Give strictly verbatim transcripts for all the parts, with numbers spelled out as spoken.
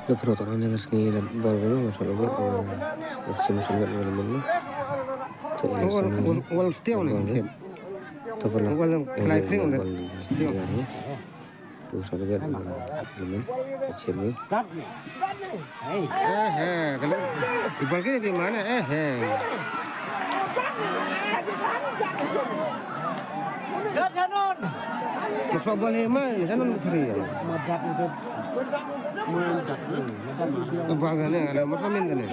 Lepro to ne ngas ngi da bol ko ma solo ko. Sim solo ko le mun. To ina wal wal wal steo ne. To pala wal klai kring da steo. To solo ko le mun. Sim ni. Eh eh, kalau ibal kini di mana? Eh eh. Dak sanon. Mak soh bal he mai, sanon butri. Bal kane, ada mak samin kane.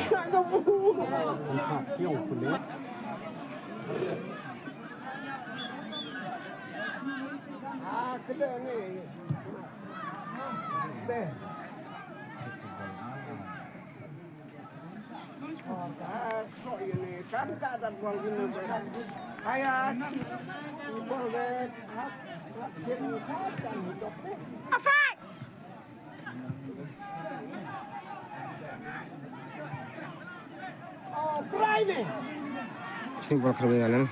Offside! Sini bol kharbe galan.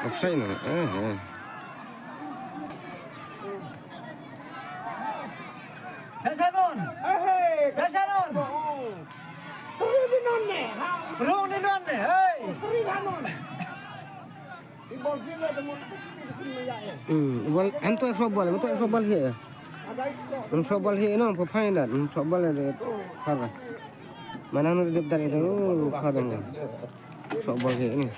Offside na. Eh eh. Dasanon. Dasanon. Rung ni non ne. Hey. Hmm, bal, han to ek soh bal, han to ek soh bal he. Han soh bal he no, pa phain dat, han soh bal de khar. Mana no de dar de khar. Soh bal he ni.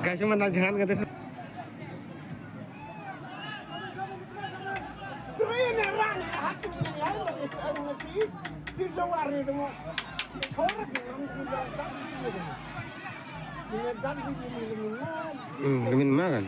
Kasih mana jangan kata. Hmm, kami makan.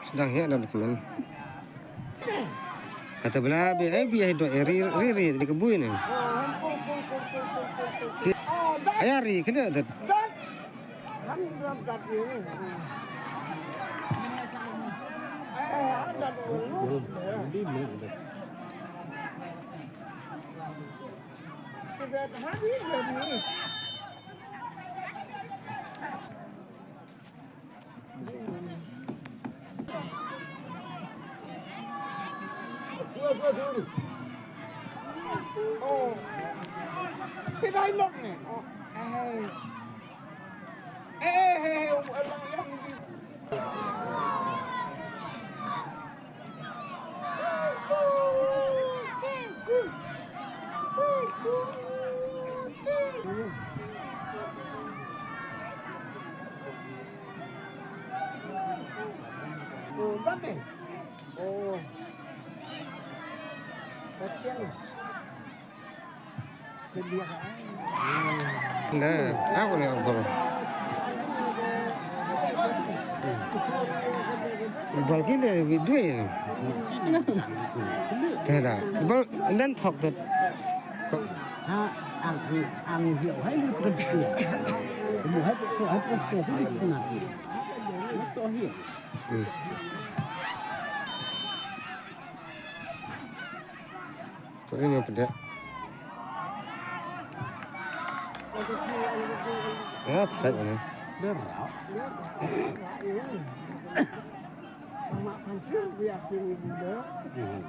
Sdang hi alam dokumen. Kata bela bi ai bi ai do ri ri ri di kebui ni. Ai ri kena dat. Nda, aku ni aku. Bal ki le video ni. Te da. Bal nan thok te. Ha, ang ang hiu hai lu tu. Mu hai tu hai tu hai tu na. Tu hi. Hmm. Tu ini apa dia? Ya, besar ini. Dah berapa? Mak Tansir biasa ni dia. Hmm.